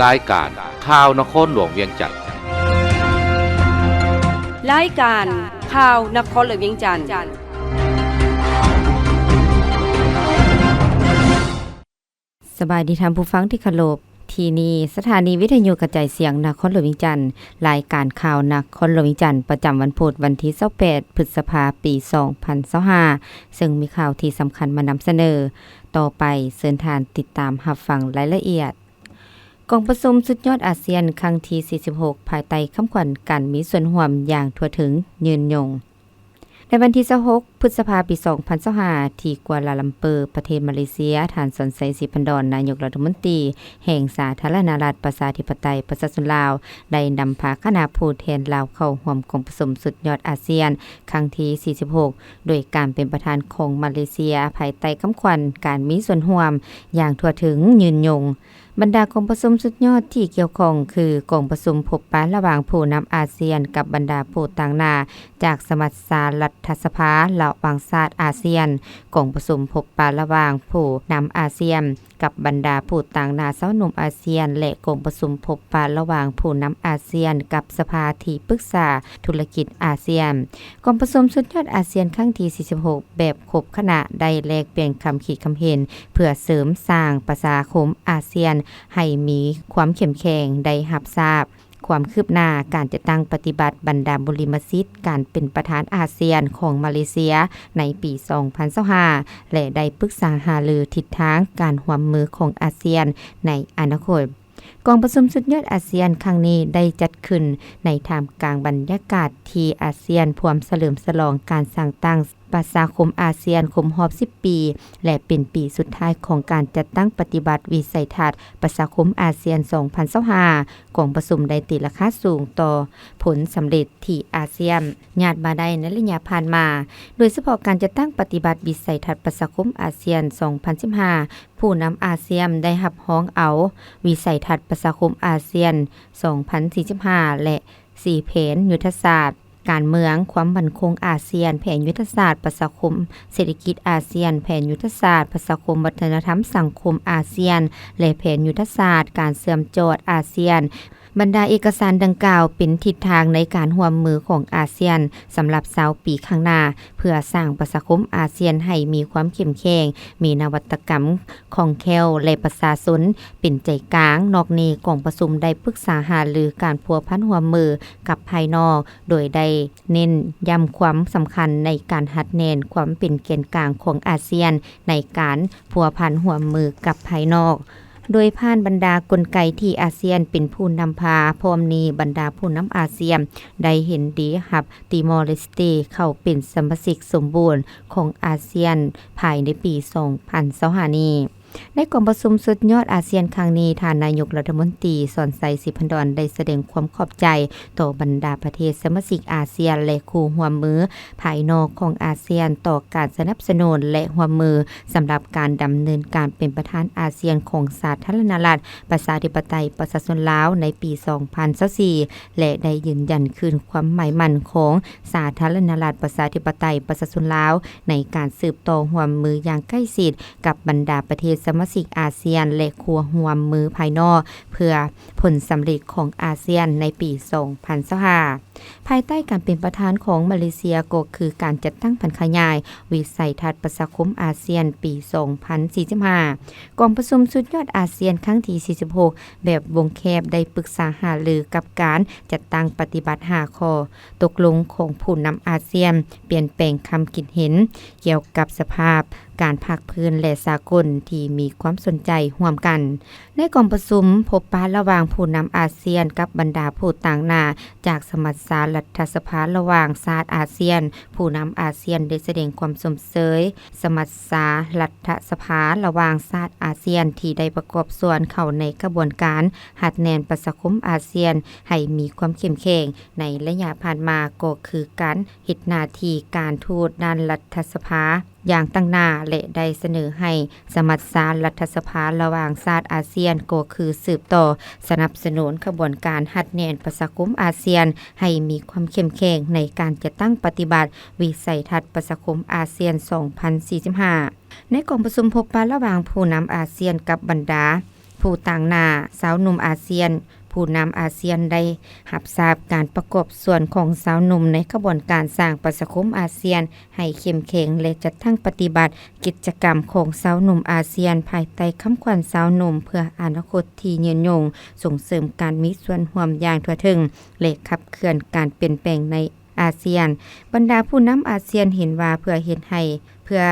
ລາຍການຂ່າວນະຄອນຫຼວງວຽງຈັນ. ລາຍການຂ່າວນະຄອນຫຼວງວຽງຈັນ. ສະບາຍດີທ່ານຜູ້ຟັງທີ່ເຄົາລົບ. ທີ່ນີ້ສະຖານີວິທະຍຸກະຈາຍສຽງນະຄອນຫຼວງວຽງຈັນ. ລາຍການຂ່າວນະຄອນຫຼວງວຽງຈັນ ປະຈຳວັນພຸດ ວັນທີຊາວແປດ ພຶດສະພາ ປີສອງພັນຊາວຫ້າ ເຊິ່ງມີຂ່າວທີ່ສຳຄັນມານຳສະເໜີ. ຕໍ່ໄປເຊີນທ່ານຕິດຕາມຮັບຟັງລາຍລະອຽດ. ກອງປະຊຸມສຸດຍອດອາຊຽນຄັ້ງທີສີ່ສິບຫົກ ພາຍໃຕ້ຄຳຂວັນການມີສ່ວນຮ່ວມຢ່າງທົ່ວເຖິງ, ຍືນຍົງ. ໃນວັນທີຊາວຫົກ ພຶດສະພາ ປີສອງພັນຊາວຫ້າ ທີ່ກົວລາລຳເປີ ປະເທດມາເລເຊຍ, ທ່ານ ສອນໄຊ ສີພັນດອນ ນາຍົກລັດຖະມົນຕີແຫ່ງສາທາລະນະລັດ ປະຊາທິປະໄຕ ປະຊາຊົນລາວ ໄດ້ນຳພາຄະນະຜູ້ແທນລາວເຂົ້າຮ່ວມກອງປະຊຸມສຸດຍອດອາຊຽນຄັ້ງທີສີ່ສິບຫົກ ໂດຍການເປັນປະທານຂອງມາເລເຊຍ ພາຍໃຕ້ຄຳຂວັນການມີສ່ວນຮ່ວມຢ່າງທົ່ວເຖິງ, ຍືນຍົງ. ບັນດາກອງປະຊຸມສຸດຍອດທີ່ກ່ຽວຂ້ອງຄື ກອງປະຊຸມພົບປະລະຫວ່າງຜູ້ນຳອາຊຽນກັບບັນດາຜູ້ຕາງໜ້າຈາກສະມັດຊາລັດຖະສະພາລະຫວ່າງຊາດອາຊຽນ, ກອງປະຊຸມພົບປະລະຫວ່າງຜູ້ນຳອາຊຽນກັບບັນດາຜູ້ຕາງໜ້າຊາວໜຸ່ມອາຊຽນ ແລະ ກອງປະຊຸມພົບປະລະຫວ່າງຜູ້ນຳອາຊຽນກັບສະພາທີ່ປຶກສາທຸລະກິດອາຊຽນ. ກອງປະຊຸມສຸດຍອດອາຊຽນຄັ້ງທີສີ່ສິບຫົກ ແບບຄົບຄະນະໄດ້ແລກປ່ຽນຄຳຄິດຄຳເຫັນ ເພື່ອເສີມສ້າງປະຊາຄົມອາຊຽນໃຫ້ມີຄວາມເຂັ້ມແຂງ, ໄດ້ຮັບຊາບຄວາມຄືບໜ້າການຈັດຕັ້ງປະຕິບັດບັນດາບຸລິມະສິດການເປັນປະທານອາຊຽນຂອງມາເລເຊຍໃນປີສອງພັນຊາວຫ້າ ແລະ ໄດ້ປຶກສາຫາລືທິດທາງການຮ່ວມມືຂອງອາຊຽນໃນອະນາຄົດ. ກອງປະຊຸມສຸດຍອດອາຊຽນຄັ້ງນີ້ໄດ້ຈັດຂຶ້ນໃນທ່າມກາງບັນຍາກາດທີ່ອາຊຽນພວມສະເຫຼີມສະຫຼອງການສ້າງຕັ້ງປະຊາຄົມອາຊຽນຄົບຮອບສິບປີ ແລະ ເປັນປີສຸດທ້າຍຂອງການຈັດຕັ້ງປະຕິບັດວິໄສທັດປະຊາຄົມອາຊຽນສອງພັນຊາວຫ້າ. ກອງປະຊຸມໄດ້ຕີລາຄາສູງຕໍ່ຜົນສຳເລັດທີ່ອາຊຽນຍາດມາໄດ້ໃນໄລຍະຜ່ານມາ, ໂດຍສະເພາະການຈັດຕັ້ງປະຕິບັດວິໄສທັດປະຊາຄົມອາຊຽນສອງພັນສິບຫ້າ. ຜູ້ນຳອາຊຽນໄດ້ຮັບຮອງເອົາວິໄສທັດປະຊາຄົມອາຊຽນສອງພັນສີ່ສິບຫ້າ ແລະ ສີ່ແຜນຍຸດທະສາດການເມືອງ, ຄວາມໝັ້ນຄົງອາຊຽນ, ແຜນຍຸດທະສາດປະຊາຄົມເສດຖະກິດອາຊຽນ, ແຜນຍຸດທະສາດປະຊາຄົມວັດທະນະທຳສັງຄົມອາຊຽນ ແລະ ແຜນຍຸດທະສາດການເຊື່ອມຈອດອາຊຽນ. ບັນດາເອກະສານດັ່ງກ່າວເປັນທິດທາງໃນການຮ່ວມມືຂອງອາຊຽນສຳລັບຊາວປີຂ້າງໜ້າ, ເພື່ອສ້າງປະຊາຄົມອາຊຽນໃຫ້ມີຄວາມເຂັ້ມແຂງ, ມີນະວັດຕະກຳຄ່ອງແຄ້ວ ແລະ ປະຊາຊົນເປັນໃຈກາງ. ນອກນີ້, ກອງປະຊຸມໄດ້ປຶກສາຫາລືການພົວພັນຮ່ວມມືກັບພາຍນອກ, ໂດຍໄດ້ເນັ້ນຢ້ຳຄວາມສຳຄັນໃນການຮັດແໜ້ນຄວາມເປັນແກນກາງຂອງອາຊຽນໃນການພົວພັນຮ່ວມມືກັບພາຍນອກ. ໂດຍຜ່ານບັນດາກົນໄກທີ່ອາຊຽນເປັນຜູ້ນຳພາ, ພ້ອມນີ້ບັນດາຜູ້ນຳອາຊຽນໄດ້ເຫັນດີຮັບຕີມໍເລສເຕເຂົ້າເປັນສະມາຊິກສົມບູນຂອງອາຊຽນພາຍໃນປີສອງພັນຊາວຫ້ານີ້. ໃນກອງປະຊຸມສຸດຍອດອາຊຽນຄັ້ງນີ້, ທ່ານນາຍົກລັດຖະມົນຕີ ສອນໄຊ ສີພັນດອນ ໄດ້ສະແດງຄວາມຂອບໃຈຕໍ່ບັນດາປະເທດສະມາຊິກອາຊຽນ ແລະ ຄູ່ຮ່ວມມືພາຍນອກຂອງອາຊຽນ ຕໍ່ການສະໜັບສະໜູນ ແລະ ຮ່ວມມື ສຳລັບການດຳເນີນການເປັນປະທານອາຊຽນຂອງສາທາລະນະລັດ ປະຊາທິປະໄຕ ປະຊາຊົນລາວໃນປີສອງພັນຊາວສີ່ ແລະ ໄດ້ຢືນຢັນຄືນຄວາມໝາຍໝັ້ນຂອງສາທາລະນະລັດ ປະຊາທິປະໄຕ ປະຊາຊົນລາວ ໃນການສືບຕໍ່ຮ່ວມມືຢ່າງໃກ້ຊິດກັບບັນດາປະເທດສະມາຊິກອາຊຽນ ແລະ ຄູ່ຮ່ວມມືພາຍນອກ ເພື່ອຜົນສຳເລັດຂອງອາຊຽນໃນປີສອງພັນຊາວຫ້າ. ພາຍໃຕ້ການເປັນປະທານຂອງມາເລເຊຍ ກໍຄືການຈັດຕັ້ງຜັນຂະຫຍາຍວິໄສທັດປະຊາຄົມອາຊຽນປີສອງພັນສີ່ສິບຫ້າ. ກອງປະຊຸມສຸດຍອດອາຊຽນຄັ້ງທີສີ່ສິບຫົກ ແບບວົງແຄບ ໄດ້ປຶກສາຫາລືກັບການຈັດຕັ້ງປະຕິບັດຫ້າຂໍ້ຕົກລົງຂອງຜູ້ນຳອາຊຽນ, ປ່ຽນແປງຄຳຄິດເຫັນກ່ຽວກັບສະພາບການພາກພື້ນ ແລະ ສາກົນທີ່ມີຄວາມສົນໃຈຮ່ວມກັນ. ໃນກອງປະຊຸມພົບປະລະຫວ່າງຜູ້ນຳອາຊຽນກັບບັນດາຜູ້ຕາງໜ້າຈາກສະມັດຊາລັດຖະສະພາລະຫວ່າງຊາດອາຊຽນ, ຜູ້ນຳອາຊຽນໄດ້ສະແດງຄວາມຊົມເຊີຍສະມັດຊາລັດຖະສະພາລະຫວ່າງຊາດອາຊຽນທີ່ໄດ້ປະກອບສ່ວນເຂົ້າໃນຂະບວນການຮັດແໜ້ນປະຊາຄົມອາຊຽນໃຫ້ມີຄວາມເຂັ້ມແຂງໃນໄລຍະຜ່ານມາ ກໍຄືການເຮັດໜ້າທີ່ການທູດດ້ານລັດຖະສະພາ ຢ່າງຕັ້ງໜ້າ ແລະ ໄດ້ສະເໜີໃຫ້ສະມັດຊາລັດຖະສະພາລະຫວ່າງຊາດອາຊຽນ ກໍຄືສືບຕໍ່ສະໜັບສະໜູນຂະບວນການຮັດແໜ້ນປະຊາຄົມອາຊຽນໃຫ້ມີຄວາມເຂັ້ມແຂງໃນການຈັດຕັ້ງປະຕິບັດວິໄສທັດປະຊາຄົມອາຊຽນສອງພັນສີ່ສິບຫ້າ. ໃນກອງປະຊຸມພົບປະລະຫວ່າງຜູ້ນຳອາຊຽນກັບບັນດາ ຜູ້ ຜູ້ຕາງໜ້າຊາວໜຸ່ມອາຊຽນ, ຜູ້ນຳອາຊຽນໄດ້ຮັບຊາບການປະກອບສ່ວນຂອງຊາວໜຸ່ມໃນຂະບວນການສ້າງປະຊາຄົມອາຊຽນໃຫ້ເຂັ້ມແຂງ ແລະ ຈັດຕັ້ງປະຕິບັດກິດຈະກຳຂອງຊາວໜຸ່ມອາຊຽນ ພາຍໃຕ້ຄຳຂວັນຊາວໜຸ່ມເພື່ອອະນາຄົດທີ່ຍືນຍົງ, ສົ່ງເສີມການມີສ່ວນຮ່ວມຢ່າງທົ່ວເຖິງ ແລະ ຂັບເຄື່ອນການປ່ຽນແປງໃນອາຊຽນ. ບັນດາຜູ້ນຳອາຊຽນເຫັນວ່າເພື່ອເຮັດໃຫ້ ເພື່ອ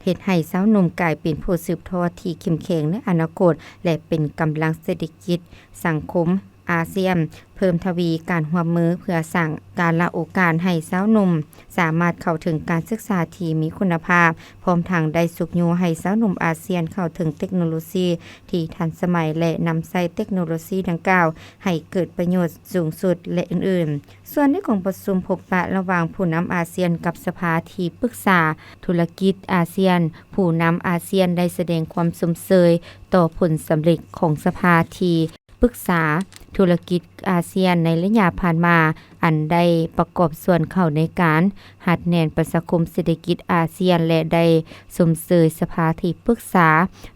ເຮັດໃຫ້ຊາວໜຸ່ມກາຍເປັນຜູ້ສືບທອດທີ່ເຂັ້ມແຂງໃນອະນາຄົດ ແລະ ເປັນກຳລັງເສດຖະກິດສັງຄົມອາຊຽນ, ເພີ່ມທະວີການຮ່ວມມືເພື່ອສ້າງການລະໂອກາດໃຫ້ຊາວໜຸ່ມສາມາດເຂົ້າເຖິງການສຶກສາທີ່ມີຄຸນນະພາບ, ພ້ອມທັງໄດ້ຊຸກຍູ້ໃຫ້ຊາວໜຸ່ມອາຊຽນເຂົ້າເຖິງເຕັກໂນໂລຊີທີ່ທັນສະໄໝ ແລະ ນຳໃຊ້ເຕັກໂນໂລຊີດັ່ງກ່າວໃຫ້ເກີດປະໂຫຍດສູງສຸດ ແລະ ອື່ນໆ. ສ່ວນໃນກອງປະຊຸມພົບປະລະຫວ່າງຜູ້ນຳອາຊຽນກັບສະພາທີ່ປຶກສາທຸລະກິດອາຊຽນ, ຜູ້ນຳອາຊຽນໄດ້ສະແດງຄວາມຊົມເຊີຍຕໍ່ຜົນສຳເລັດຂອງສະພາທີ່ປຶກສາທຸລະກິດອາຊຽນໃນໄລຍະຜ່ານມາ, ອັນໄດ້ປະກອບສ່ວນເຂົ້າໃນການຮັດແໜ້ນປະຊາຄົມເສດຖະກິດອາຊຽນ ແລະ ໄດ້ຊົມເຊີຍສະພາທີ່ປຶກສາ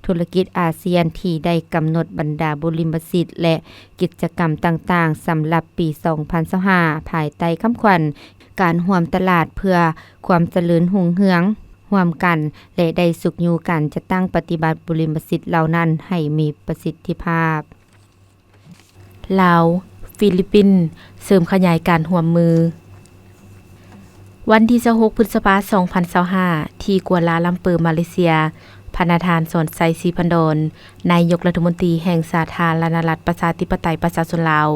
ທຸລະກິດອາຊຽນທີ່ໄດ້ກຳນົດບັນດາບຸລິມະສິດ ແລະ ກິດຈະກຳຕ່າງໆ ສຳລັບປີສອງພັນຊາວຫ້າ ພາຍໃຕ້ຄຳຂວັນ ການຮ່ວມຕະຫຼາດເພື່ອຄວາມຈະເລີນຮຸ່ງເຮືອງຮ່ວມກັນ ແລະ ໄດ້ຊຸກຍູ້ການຈັດຕັ້ງປະຕິບັດບຸລິມະສິດເຫຼົ່ານັ້ນໃຫ້ມີປະສິດທິພາບ. ລາວ, ຟີລິບປິນ ເສີມຂະຫຍາຍການຮ່ວມມື. ວັນທີຊາວຫົກ ພຶດສະພາ ສອງພັນຊາວຫ້າ ທີ່ກົວລາລຳເປີ ມາເລເຊຍ, ພະນະທ່ານ ສອນໄຊ ສີພັນດອນ ນາຍົກລັດຖະມົນຕີແຫ່ງສາທາລະນະລັດ ປະຊາທິປະໄຕ ປະຊາຊົນລາວ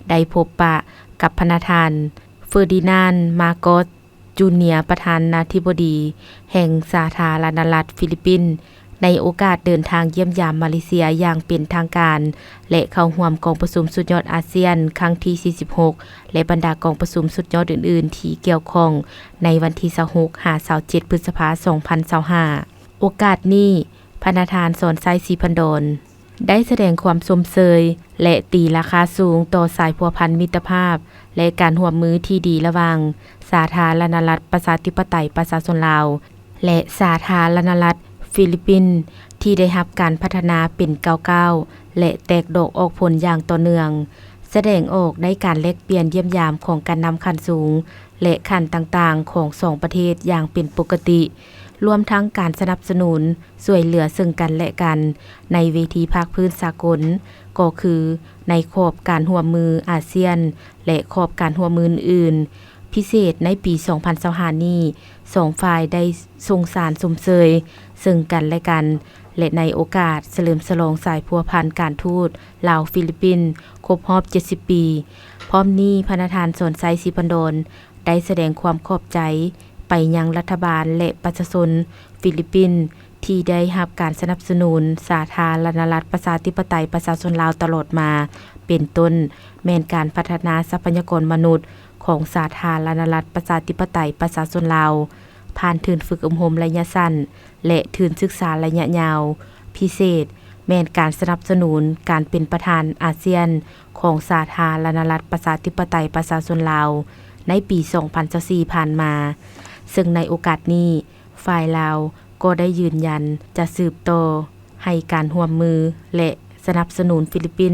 ໄດ້ພົບປະກັບພະນະທ່ານ ເຟີດີນານ ມາກອສ ຈູເນຍ ປະທານາທິບໍດີແຫ່ງສາທາລະນະລັດຟີລິບປິນ ໃນໂອກາດເດີນທາງຢ້ຽມຢາມມາເລເຊຍຢ່າງເປັນທາງການ ແລະ ເຂົ້າຮ່ວມກອງປະຊຸມສຸດຍອດອາຊຽນຄັ້ງທີສີ່ສິບຫົກ ແລະ ບັນດາກອງປະຊຸມສຸດຍອດອື່ນໆທີ່ກ່ຽວຂ້ອງ ໃນວັນທີຊາວຫົກ ຫາ ຊາວເຈັດ ພຶດສະພາ ສອງພັນຊາວຫ້າ. ໂອກາດນີ້, ພະນະທ່ານ ສອນໄຊ ສີພັນດອນ ໄດ້ສະແດງຄວາມຊົມເຊີຍ ແລະ ຕີລາຄາສູງຕໍ່ສາຍພົວພັນມິດຕະພາບ ແລະ ການຮ່ວມມືທີ່ດີລະຫວ່າງສາທາລະນະລັດ ປະຊາທິປະໄຕ ປະຊາຊົນລາວ ແລະ ສາທາລະນະລັດຟີລິບປິນ ທີ່ໄດ້ຮັບການພັດທະນາເປັນກ້າວໆ ແລະ ແຕກດອກອອກຜົນຢ່າງຕໍ່ເນື່ອງ, ສະແດງອອກໃນການແລກປ່ຽນຢ້ຽມຢາມຂອງການນຳຂັ້ນສູງ ແລະ ຂັ້ນຕ່າງໆຂອງສອງປະເທດຢ່າງເປັນປົກກະຕິ, ລວມທັງການສະໜັບສະໜູນ ຊ່ວຍເຫຼືອເຊິ່ງກັນແລະກັນໃນເວທີພາກພື້ນສາກົນ, ກໍຄືໃນຂອບການຮ່ວມມືອາຊຽນ ແລະ ຂອບການຮ່ວມມືອື່ນໆ. ພິເສດໃນປີສອງພັນຊາວຫ້ານີ້, ສອງຝ່າຍໄດ້ສົ່ງສານຊົມເຊີຍເຊິ່ງກັນແລະກັນ ແລະ ໃນໂອກາດສະເຫຼີມສະຫຼອງສາຍພົວພັນການທູດລາວ-ຟີລິບປິນ ຄົບຮອບເຈັດສິບປີ. ພ້ອມນີ້, ພະນະທ່ານ ສອນໄຊ ສີພັນດອນ ໄດ້ສະແດງຄວາມຂອບໃຈໄປຍັງລັດຖະບານ ແລະ ປະຊາຊົນຟີລິບປິນ ທີ່ໄດ້ຮັບການສະໜັບສະໜູນສາທາລະນະລັດ ປະຊາທິປະໄຕ ປະຊາຊົນລາວຕະຫຼອດມາ, ເປັນຕົ້ນແມ່ນການພັດທະນາຊັບພະຍາກອນມະນຸດຂອງສາທາລະນະລັດ ປະຊາທິປະໄຕ ປະຊາຊົນລາວ, ຜ່ານທຶນຝຶກອົບຮົມໄລຍະສັ້ນ ແລະ ທຶນສຶກສາໄລຍະຍາວ. ພິເສດແມ່ນການສະໜັບສະໜູນການເປັນປະທານອາຊຽນຂອງສາທາລະນະລັດ ປະຊາທິປະໄຕ ປະຊາຊົນລາວ ໃນປີສອງພັນຊາວສີ່ຜ່ານມາ, ເຊິ່ງໃນໂອກາດນີ້, ຝ່າຍລາວກໍໄດ້ຢືນຢັນຈະສືບຕໍ່ໃຫ້ການຮ່ວມມື ແລະ ສະໜັບສະໜູນຟີລິບປິນ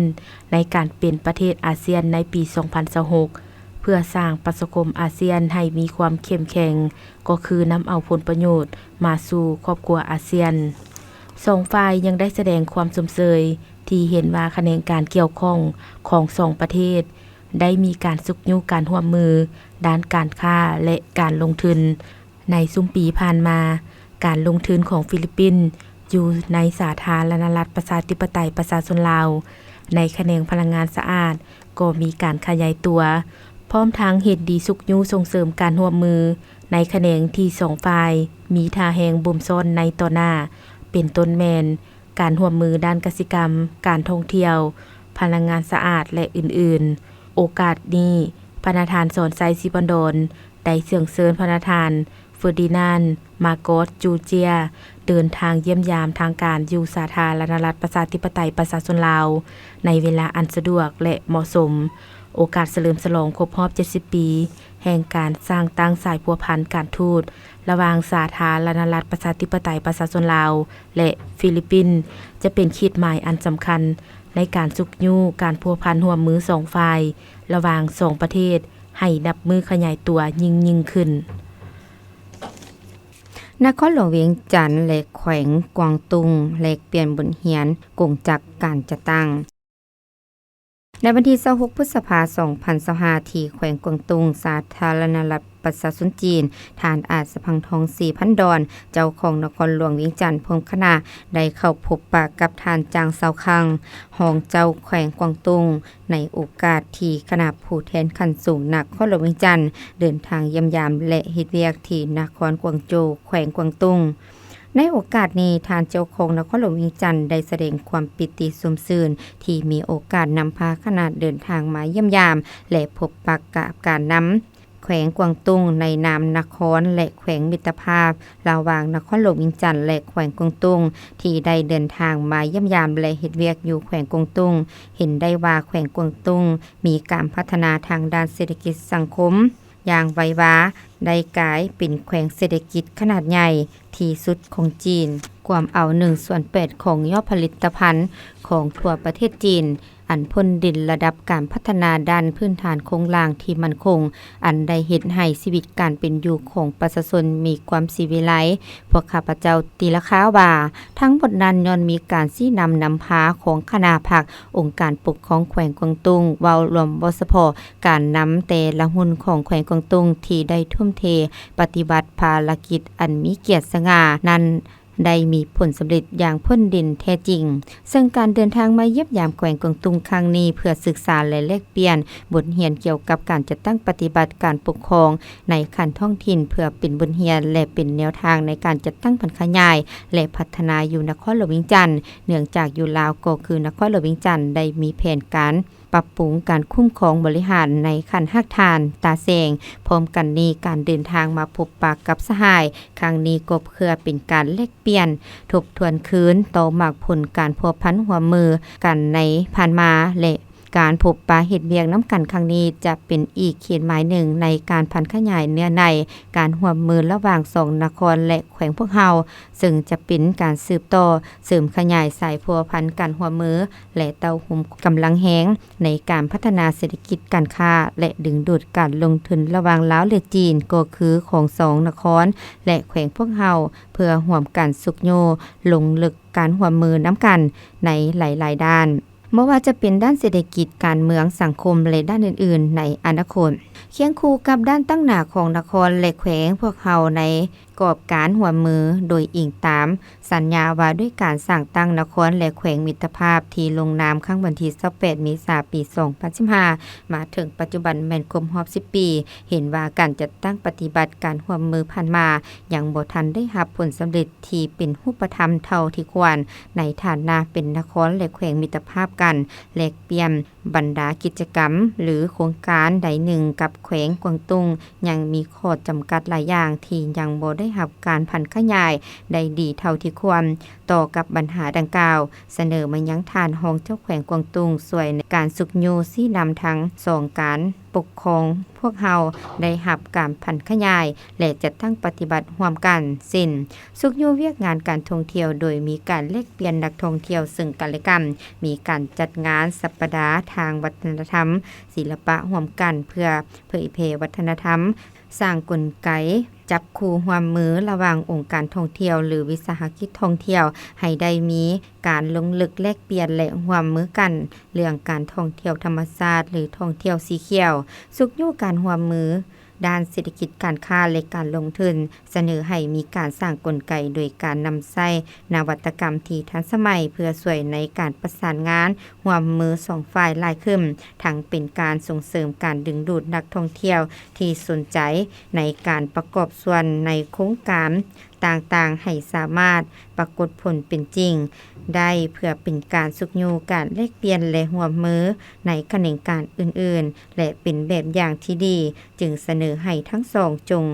ໃນການເປັນປະເທດອາຊຽນໃນປີສອງພັນຊາວຫົກ ເພື່ອສ້າງປະຊາຄົມອາຊຽນໃຫ້ມີຄວາມເຂັ້ມແຂງ, ກໍຄືນຳເອົາຜົນປະໂຫຍດມາສູ່ຄອບຄົວອາຊຽນ. ສອງຝ່າຍຍັງໄດ້ສະແດງຄວາມຊົມເຊີຍທີ່ເຫັນວ່າຂະແໜງການກ່ຽວຂ້ອງຂອງສອງປະເທດ ໄດ້ມີການຊຸກຍູ້ການຮ່ວມມືດ້ານການຄ້າ ແລະ ການລົງທຶນ. ໃນຊຸມປີຜ່ານມາ, ການລົງທຶນຂອງຟີລິບປິນຢູ່ໃນສາທາລະນະລັດ ປະຊາທິປະໄຕ ປະຊາຊົນລາວ ໃນຂະແໜງພະລັງງານສະອາດກໍມີການຂະຫຍາຍຕົວ, ພ້ອມທັງເຫັນດີຊຸກຍູ້ສົ່ງເສີມການຮ່ວມມືໃນຂະແໜງທີ່ສອງຝ່າຍມີທ່າແຮງບົ່ມຊ້ອນໃນຕໍ່ໜ້າ, ເປັນຕົ້ນແມ່ນ ການຮ່ວມມືດ້ານກະສິກຳ, ການທ່ອງທ່ຽວ, ພະລັງງານສະອາດ ແລະ ອື່ນໆ. ໂອກາດນີ້, ພະນະທ່ານ ສອນໄຊ ສີພັນດອນ ໄດ້ເຊີນເຊີນພະນະທ່ານ ເຟີດີນານ ມາກອສ ຈູເຈຍ ເດີນທາງຢ້ຽມຢາມທາງການຢູ່ສາທາລະນະລັດ ປະຊາທິປະໄຕ ປະຊາຊົນລາວ ໃນເວລາອັນສະດວກ ແລະ ເໝາະສົມ. ໂອກາດສະເຫຼີມສະຫຼອງຄົບຮອບເຈັດສິບປີ ແຫ່ງການສ້າງຕັ້ງສາຍພົວພັນການທູດລະຫວ່າງສາທາລະນະລັດ ປະຊາທິປະໄຕ ປະຊາຊົນລາວ ແລະ ຟີລິບປິນ ຈະເປັນຂີດໝາຍອັນສຳຄັນ ໃນການຊຸກຍູ້ການພົວພັນຮ່ວມມືສອງຝ່າຍ ລະຫວ່າງສອງປະເທດ ໃຫ້ນັບມື້ຂະຫຍາຍຕົວຍິ່ງໆຂຶ້ນ. ນະຄອນຫຼວງວຽງຈັນ ແລະ ແຂວງກວາງຕຸ້ງ ແລກປ່ຽນບົດຮຽນກົງຈັກການຈັດຕັ້ງ. ໃນວັນທີຊາວຫົກ ພຶດສະພາ ສອງພັນຊາວຫ້າ ທີ່ແຂວງກວາງຕຸ້ງ ສາທາລະນະລັດປະຊາຊົນຈີນ, ທ່ານ ອາດສະພັງທອງ ສີພັນດອນ ເຈົ້າຄອງນະຄອນຫຼວງວຽງຈັນ ພ້ອມຄະນະ ໄດ້ເຂົ້າພົບປະກັບທ່ານ ຈາງ ເຊົາຄັງ ຮອງເຈົ້າແຂວງກວາງຕຸ້ງ ໃນໂອກາດທີ່ຄະນະຜູ້ແທນຂັ້ນສູງນະຄອນຫຼວງວຽງຈັນ ເດີນທາງຢ້ຽມຢາມ ແລະ ເຮັດວຽກທີ່ນະຄອນກວາງໂຈວ ແຂວງກວາງຕຸ້ງ. ໃນໂອກາດນີ້, ທ່ານເຈົ້າຄອງນະຄອນຫຼວງວຽງຈັນ ໄດ້ສະແດງຄວາມປີຕິຊົມຊື່ນ ທີ່ມີໂອກາດນຳພາຄະນະເດີນທາງມາຢ້ຽມຢາມ ແລະ ພົບປະກັບການນຳແຂວງກວາງຕຸ້ງ ໃນນາມນະຄອນ ແລະ ແຂວງມິດຕະພາບ ລະຫວ່າງນະຄອນຫຼວງວຽງຈັນ ແລະ ແຂວງກວາງຕຸ້ງ ທີ່ໄດ້ເດີນທາງມາຢ້ຽມຢາມ ແລະ ເຮັດວຽກຢູ່ແຂວງກວາງຕຸ້ງ, ເຫັນໄດ້ວ່າແຂວງກວາງຕຸ້ງມີການພັດທະນາທາງດ້ານເສດຖະກິດສັງຄົມຢ່າງໄວວາ, ໄດ້ກາຍເປັນແຂວງເສດຖະກິດຂະໜາດໃຫຍ່ທີ່ສຸດຂອງຈີນ, ກວມເອົາໜຶ່ງສ່ວນແປດຂອງຍອດຜະລິດຕະພັນຂອງທົ່ວປະເທດຈີນ, ອັນພົ້ນດິນລະດັບການພັດທະນາດ້ານພື້ນຖານໂຄງລ່າງທີ່ໝັ້ນຄົງ, ອັນໄດ້ເຮັດໃຫ້ຊີວິດການເປັນຢູ່ຂອງປະຊາຊົນມີຄວາມສີວິໄລ. ພວກຂ້າພະເຈົ້າຕີລາຄາວ່າ, ທັງໝົດນັ້ນຍ້ອນມີການຊີ້ນຳນຳພາຂອງຄະນະພັກອົງການປົກຄອງແຂວງກວາງຕຸ້ງ ເວົ້າລວມບໍ່ສະເພາະການນຳແຕ່ລະຮຸ່ນຂອງແຂວງກວາງຕຸ້ງ ທີ່ໄດ້ທຸ່ມເທປະຕິບັດພາລະກິດອັນມີກຽດສະຫງ່ານັ້ນ ໄດ້ມີຜົນສຳເລັດຢ່າງພົ້ນດິນແທ້ຈິງ. ເຊິ່ງການເດີນທາງມາຢ້ຽມຢາມແຂວງກວາງຕຸ້ງຄັ້ງນີ້ ເພື່ອສຶກສາ ແລະ ແລກປ່ຽນບົດຮຽນກ່ຽວກັບການຈັດຕັ້ງປະຕິບັດການປົກຄອງໃນຂັ້ນທ້ອງຖິ່ນ ເພື່ອເປັນບົດຮຽນ ແລະ ເປັນແນວທາງໃນການຈັດຕັ້ງຜັນຂະຫຍາຍ ແລະ ພັດທະນາຢູ່ນະຄອນຫຼວງວຽງຈັນ, ເນື່ອງຈາກຢູ່ລາວກໍຄືນະຄອນຫຼວງວຽງຈັນ ໄດ້ມີແຜນການ ປັບປຸງການຄຸ້ມຄອງບໍລິຫານໃນຂັ້ນຮາກຖານ, ຕາແສງ. ພ້ອມກັນນີ້, ການເດີນທາງມາພົບປະກັບສະຫາຍຄັ້ງນີ້ ກໍເພື່ອເປັນການແລກປ່ຽນ, ທົບທວນຄືນຕໍ່ໝາກຜົນການພົວພັນຮ່ວມມືກັນໃນຜ່ານມາ ແລະ ການພົບປະເຮັດວຽກນຳກັນຄັ້ງນີ້ ຈະເປັນອີກຂີດໝາຍໜຶ່ງໃນການຜັນຂະຫຍາຍເນື້ອໃນການຮ່ວມມືລະຫວ່າງສອງນະຄອນ ແລະ ແຂວງພວກເຮົາ, ເຊິ່ງຈະເປັນການສືບຕໍ່ເສີມຂະຫຍາຍສາຍພົວພັນການຮ່ວມມື ແລະ ເຕົ້າໂຮມກຳລັງແຮງໃນການພັດທະນາເສດຖະກິດການຄ້າ ແລະ ດຶງດູດການລົງທຶນລະຫວ່າງລາວ ແລະ ຈີນ ກໍຄືຂອງສອງນະຄອນ ແລະ ແຂວງພວກເຮົາ ເພື່ອຮ່ວມກັນຊຸກຍູ້ລົງເລິກການຮ່ວມມືນຳກັນໃນຫຼາຍໆດ້ານ, ບໍ່ວ່າຈະເປັນດ້ານເສດຖະກິດ, ການເມືອງ, ສັງຄົມ ແລະ ດ້ານອື່ນໆໃນອະນາຄົດ. ຄຽງຄູ່ກັບດ້ານຕັ້ງໜ້າຂອງນະຄອນ ແລະ ແຂວງພວກເຮົາໃນ ກອບການຮ່ວມມື ໂດຍອີງຕາມສັນຍາວ່າດ້ວຍການສ້າງຕັ້ງນະຄອນ ແລະ ແຂວງມິດຕະພາບ ທີ່ລົງນາມຄັ້ງວັນທີຊາວແປດ ເມສາ ປີສອງພັນສິບຫ້າ ມາເຖິງປັດຈຸບັນແມ່ນຄົບຮອບສິບປີ, ເຫັນວ່າການຈັດຕັ້ງປະຕິບັດການຮ່ວມມືຜ່ານມາ ຍັງບໍ່ທັນໄດ້ຮັບຜົນສຳເລັດທີ່ເປັນຮູບປະທຳເທົ່າທີ່ຄວນ ໃນຖານະເປັນນະຄອນ ແລະ ແຂວງມິດຕະພາບກັນ, ແລກປ່ຽນ ບັນດາກິດຈະກຳ ຫຼື ໂຄງການໃດໜຶ່ງກັບແຂວງກວາງຕຸ້ງ ຍັງມີຂໍ້ຈຳກັດຫຼາຍຢ່າງທີ່ຍັງບໍ່ໄດ້ຮັບການຜັນຂະຫຍາຍໄດ້ດີເທົ່າທີ່ຄວນ. ຕໍ່ກັບບັນຫາດັ່ງກ່າວ, ສະເໜີມາຍັງທ່ານຮອງເຈົ້າແຂວງກວາງຕຸ້ງ ຊ່ວຍໃນການຊຸກຍູ້ຊີ້ນຳທັງສອງການປົກຄອງພວກເຮົາໄດ້ຮັບການຜັນຂະຫຍາຍ ແລະ ຈັດຕັ້ງປະຕິບັດຮ່ວມກັນ ເຊັ່ນ ຊຸກຍູ້ວຽກງານການທ່ອງທ່ຽວໂດຍມີການແລກປ່ຽນນັກທ່ອງທ່ຽວເຊິ່ງກັນ ແລະ ກັນ, ມີການຈັດງານສັບປະດາທາງວັດທະນະທຳ, ສິລະປະຮ່ວມກັນເພື່ອເຜີຍແຜ່ວັດທະນະທຳ, ສ້າງກົນໄກຈັບຄູ່ຮ່ວມມືລະຫວ່າງອົງການທ່ອງທ່ຽວ ຫຼື ວິສາຫະກິດທ່ອງທ່ຽວ ໃຫ້ໄດ້ມີການລົງເລິກແລກປ່ຽນ ແລະ ຮ່ວມມືກັນເລື່ອງການທ່ອງທ່ຽວທຳມະຊາດ ຫຼື ທ່ອງທ່ຽວສີຂຽວ, ຊຸກຍູ້ການຮ່ວມມື ດ້ານເສດຖະກິດການຄ້າ ແລະ ການລົງທຶນ, ສະເໜີໃຫ້ມີການສ້າງກົນໄກໂດຍການນຳໃຊ້ນະວັດຕະກຳທີ່ທັນສະໄໝ ເພື່ອຊ່ວຍໃນການປະສານງານຮ່ວມມືສອງຝ່າຍຫຼາຍຂຶ້ນ, ທັງເປັນການສົ່ງເສີມການດຶງດູດນັກທ່ອງທ່ຽວທີ່ສົນໃຈໃນການປະກອບສ່ວນໃນໂຄງການຕ່າງໆ ໃຫ້ສາມາດປາກົດຜົນເປັນຈິງໄດ້ ເພື່ອເປັນການຊຸກຍູ້ການແລກປ່ຽນ ແລະ ຮ່ວມມືໃນຂະແໜງການອື່ນໆ ແລະ ເປັນແບບຢ່າງທີ່ດີ. ຈຶ່ງສະເໜີໃຫ້ທັງສອງຈົ່ງ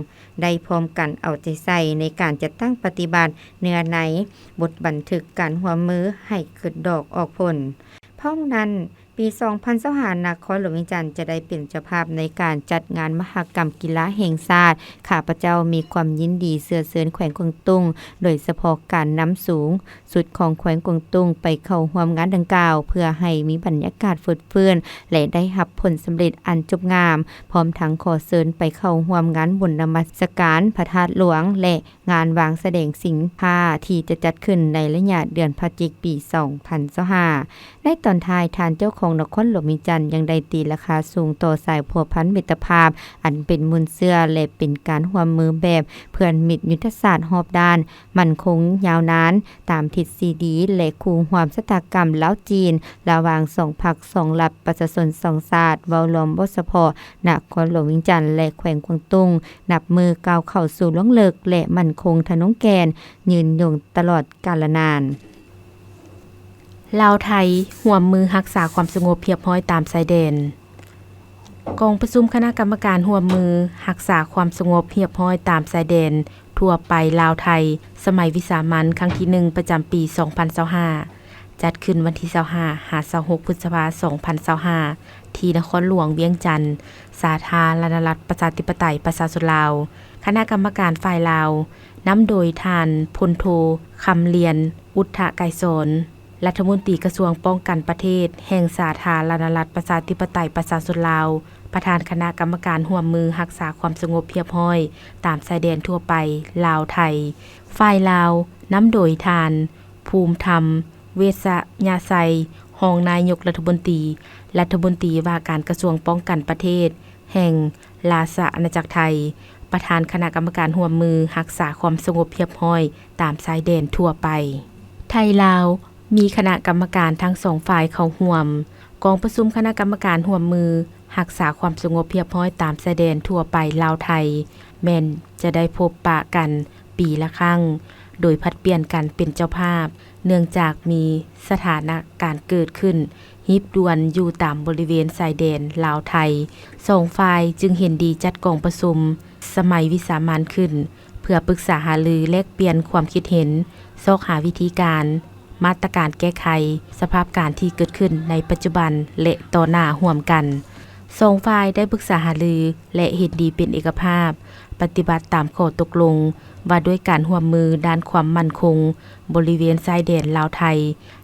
ໄດ້ພ້ອມກັນເອົາໃຈໃສ່ໃນການຈັດຕັ້ງປະຕິບັດເນື້ອໃນບົດບັນທຶກການຮ່ວມມືໃຫ້ເກີດດອກອອກຜົນ. ພ້ອມນັ້ນ, ປີສອງພັນຊາວຫ້າ ນະຄອນຫຼວງວຽງຈັນຈະໄດ້ເປັນເຈົ້າພາບໃນການຈັດງານມະຫະກຳກິລາແຫ່ງຊາດ. ຂ້າພະເຈົ້າມີຄວາມຍິນດີເຊື້ອເຊີນແຂວງກວາງຕຸ້ງ, ໂດຍສະເພາະການນຳສູງສຸດຂອງແຂວງກວາງຕຸ້ງ ໄປເຂົ້າຮ່ວມງານດັ່ງກ່າວ ເພື່ອໃຫ້ມີບັນຍາກາດຟົດຟື້ນ ແລະ ໄດ້ຮັບຜົນສຳເລັດອັນຈົບງາມ, ພ້ອມທັງຂໍເຊີນໄປເຂົ້າຮ່ວມງານບຸນນະມັດສະການພະທາດຫຼວງ ແລະ ງານວາງສະແດງສິນຄ້າທີ່ຈະຈັດຂຶ້ນໃນໄລຍະເດືອນພະຈິກ ປີສອງພັນຊາວຫ້າ. ໃນຕອນທ້າຍ, ທ່ານເຈົ້າຄອງນະຄອນຫຼວງວຽງຈັນຍັງໄດ້ຕີລາຄາສູງຕໍ່ສາຍພົວພັນມິດຕະພາບອັນເປັນມູນເຊື້ອ ແລະ ເປັນການຮ່ວມມືແບບເພື່ອນມິດຍຸດທະສາດຮອບດ້ານ, ໝັ້ນຄົງຍາວນານ, ຕາມທິດຊີດີ ແລະ ຄູ່ຮ່ວມຊະຕາກຳລາວ-ຈີນ ລະຫວ່າງສອງພັກສອງລັດ, ປະຊາຊົນສອງຊາດ, ເວົ້າລວມບໍ່ສະເພາະນະຄອນຫຼວງວຽງຈັນ ແລະ ແຂວງກວາງຕຸ້ງ, ນັບມື້ກ້າວເຂົ້າສູ່ລວງເລິກ ແລະ ໝັ້ນຄົງທະນົງແກ່ນ, ຍືນຍົງຕະຫຼອດການລະນານ. ລາວ-ໄທ ຮ່ວມມືຮັກສາຄວາມສະຫງົບຮຽບຮ້ອຍຕາມຊາຍແດນ. ກອງປະຊຸມຄະນະກຳມະການຮ່ວມມືຮັກສາຄວາມສະຫງົບຮຽບຮ້ອຍຕາມຊາຍແດນທົ່ວໄປລາວ-ໄທ ສະໄໝວິສາມັນຄັ້ງທີໜຶ່ງ ປະຈຳປີສອງພັນຊາວຫ້າ ຈັດຂຶ້ນວັນທີຊາວຫ້າ ຫາ ຊາວຫົກ ພຶດສະພາ ສອງພັນຊາວຫ້າ ທີ່ນະຄອນຫຼວງວຽງຈັນ, ສາທາລະນະລັດ ປະຊາທິປະໄຕ ປະຊາຊົນລາວ. ຄະນະກຳມະການຝ່າຍລາວ ນຳໂດຍທ່ານ ພົນໂທ ຄຳລຽນ ອຸດທະໄກສອນ ລັດຖະມົນຕີກະຊວງປ້ອງກັນປະເທດແຫ່ງສາທາລະນະລັດ ປະຊາທິປະໄຕ ປະຊາຊົນລາວ, ປະທານຄະນະກຳມະການຮ່ວມມືຮັກສາຄວາມສະຫງົບຮຽບຮ້ອຍຕາມຊາຍແດນທົ່ວໄປລາວ-ໄທ. ຝ່າຍລາວ ນຳໂດຍທ່ານ ພູມທຳ ເວດຊະຍະໄຊ ຮອງນາຍົກລັດຖະມົນຕີ, ລັດຖະມົນຕີວ່າການກະຊວງປ້ອງກັນປະເທດແຫ່ງລາຊະອານາຈັກໄທ, ປະທານຄະນະກຳມະການຮ່ວມມືຮັກສາຄວາມສະຫງົບຮຽບຮ້ອຍຕາມຊາຍແດນທົ່ວໄປ. ໄທ-ລາວ ມີຄະນະກຳມະການທັງສອງຝ່າຍເຂົ້າຮ່ວມ. ກອງປະຊຸມຄະນະກຳມະການຮ່ວມມືຮັກສາຄວາມສະຫງົບຮຽບຮ້ອຍຕາມຊາຍແດນທົ່ວໄປລາວ-ໄທ ແມ່ນຈະໄດ້ພົບປະກັນປີລະຄັ້ງ, ໂດຍຜັດປ່ຽນກັນເປັນເຈົ້າພາບ, ເນື່ອງຈາກມີສະຖານະການເກີດຂຶ້ນຮີບດ່ວນຢູ່ຕາມບໍລິເວນຊາຍແດນລາວ-ໄທ. ສອງຝ່າຍຈຶ່ງເຫັນດີຈັດກອງປະຊຸມສະໄໝວິສາມັນຂຶ້ນ ເພື່ອປຶກສາຫາລື, ແລກປ່ຽນຄວາມຄິດເຫັນ, ຊອກຫາວິທີການ, ມາດຕະການແກ້ໄຂສະພາບການທີ່ເກີດຂຶ້ນໃນປັດຈຸບັນ ແລະ ຕໍ່ໜ້າຮ່ວມກັນ. ສອງຝ່າຍໄດ້ປຶກສາຫາລື ແລະ ເຫັນດີເປັນເອກະພາບ ປະຕິບັດຕາມຂໍ້ຕົກລົງວ່າດ້ວຍການຮ່ວມມືດ້ານຄວາມໝັ້ນຄົງບໍລິເວນຊາຍແດນລາວ-ໄທ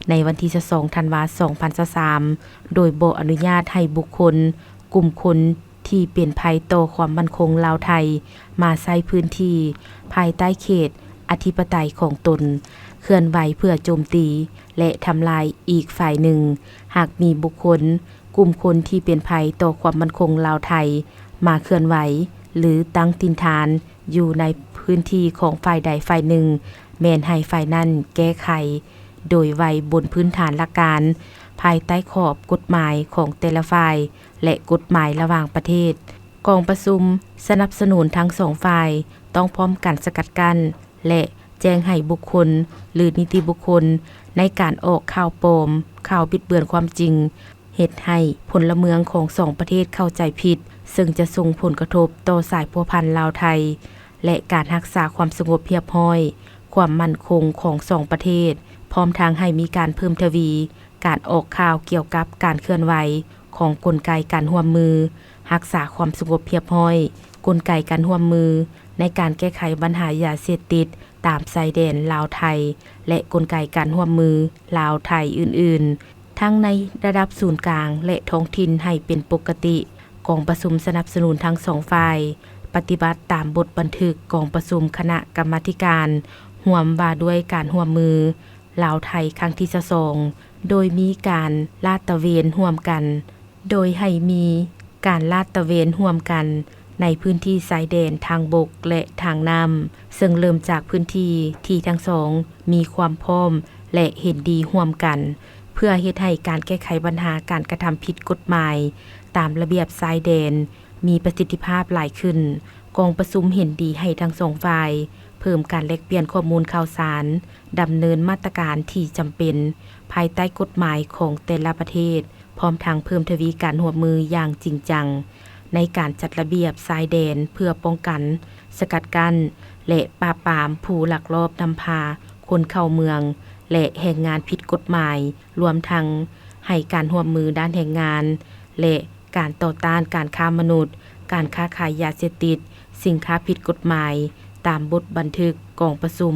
ໃນວັນທີຊາວສອງ ທັນວາ ສອງພັນຊາວສາມ ໂດຍບໍ່ອະນຸຍາດໃຫ້ບຸກຄົນ, ກຸ່ມຄົນ ທີ່ເປັນໄພຕໍ່ຄວາມໝັ້ນຄົງລາວ-ໄທ ມາໃຊ້ພື້ນທີ່ພາຍໃຕ້ເຂດອະທິປະໄຕຂອງຕົນ, ເຄື່ອນໄຫວເພື່ອໂຈມຕີ ແລະ ທຳລາຍອີກຝ່າຍໜຶ່ງ. ຫາກມີບຸກຄົນ, ກຸ່ມຄົນທີ່ເປັນໄພຕໍ່ຄວາມໝັ້ນຄົງລາວ-ໄທ ມາເຄື່ອນໄຫວ ຫຼື ຕັ້ງຖິ່ນຖານຢູ່ໃນພື້ນທີ່ຂອງຝ່າຍໃດຝ່າຍໜຶ່ງ, ແມ່ນໃຫ້ຝ່າຍນັ້ນແກ້ໄຂໂດຍໄວບົນພື້ນຖານຫຼັກການ ພາຍໃຕ້ຂອບກົດໝາຍຂອງແຕ່ລະຝ່າຍ ແລະ ກົດໝາຍລະຫວ່າງປະເທດ. ກອງປະຊຸມສະໜັບສະໜູນທັງສອງຝ່າຍຕ້ອງພ້ອມກັນສະກັດກັ້ນ ແລະ ແຈ້ງໃຫ້ບຸກຄົນ ຫຼື ນິຕິບຸກຄົນ ໃນການອອກຂ່າວປອມ, ຂ່າວບິດເບືອນຄວາມຈິງ, ເຮັດໃຫ້ພົນລະເມືອງຂອງສອງປະເທດເຂົ້າໃຈຜິດ, ເຊິ່ງຈະສົ່ງຜົນກະທົບຕໍ່ສາຍພົວພັນລາວ-ໄທ ແລະ ການຮັກສາຄວາມສະຫງົບຮຽບຮ້ອຍ, ຄວາມໝັ້ນຄົງຂອງສອງປະເທດ, ພ້ອມທັງໃຫ້ມີການເພີ່ມທະວີ ການອອກຂ່າວກ່ຽວກັບການເຄື່ອນໄຫວຂອງກົນໄກການຮ່ວມມືຮັກສາຄວາມສະຫງົບຮຽບຮ້ອຍ, ກົນໄກການຮ່ວມມືໃນການແກ້ໄຂບັນຫາຢາເສບຕິດຕາມຊາຍແດນລາວ-ໄທ ແລະ ກົນໄກການຮ່ວມມືລາວ-ໄທອື່ນໆ, ທັງໃນລະດັບສູນກາງ ແລະ ທ້ອງຖິ່ນໃຫ້ເປັນປົກກະຕິ. ກອງປະຊຸມສະໜັບສະໜູນທັງສອງຝ່າຍ ປະຕິບັດຕາມບົດບັນທຶກກອງປະຊຸມຄະນະກຳມາທິການຮ່ວມວ່າດ້ວຍການຮ່ວມມື ລາວ-ໄທ ຄັ້ງທີຊາວສອງ ໂດຍມີການລາດຕະເວນຮ່ວມກັນ, ໂດຍໃຫ້ມີການລາດຕະເວນຮ່ວມກັນໃນພື້ນທີ່ຊາຍແດນທາງບົກ ແລະ ທາງນ້ຳ, ເຊິ່ງເລີ່ມຈາກພື້ນທີ່ທີ່ທັງສອງມີຄວາມພ້ອມ ແລະ ເຫັນດີຮ່ວມກັນ, ເພື່ອເຮັດໃຫ້ການແກ້ໄຂບັນຫາການກະທຳຜິດກົດໝາຍຕາມລະບຽບຊາຍແດນ ມີປະສິດທິພາບຫຼາຍຂຶ້ນ. ກອງປະຊຸມເຫັນດີໃຫ້ທັງສອງຝ່າຍເພີ່ມການແລກປ່ຽນຂໍ້ມູນຂ່າວສານ, ດຳເນີນມາດຕະການທີ່ຈຳເປັນພາຍໃຕ້ກົດໝາຍຂອງແຕ່ລະປະເທດ, ພ້ອມທັງເພີ່ມທະວີການຮ່ວມມືຢ່າງຈິງຈັງໃນການຈັດລະບຽບຊາຍແດນ ເພື່ອປ້ອງກັນ, ສະກັດກັ້ນ ແລະ ປາບປາມຜູ້ລັກລອບນຳພາຄົນເຂົ້າເມືອງ ແລະ ແຮງງານຜິດກົດໝາຍ, ລວມທັງ ໃຫ້ການຮ່ວມມືດ້ານແຮງງານ ແລະ ການຕໍ່ຕ້ານການຄ້າມະນຸດ, ການຄ້າຂາຍຢາເສບຕິດ, ສິນຄ້າຜິດກົດໝາຍ, ຕາມບົດບັນທຶກກອງປະຊຸມ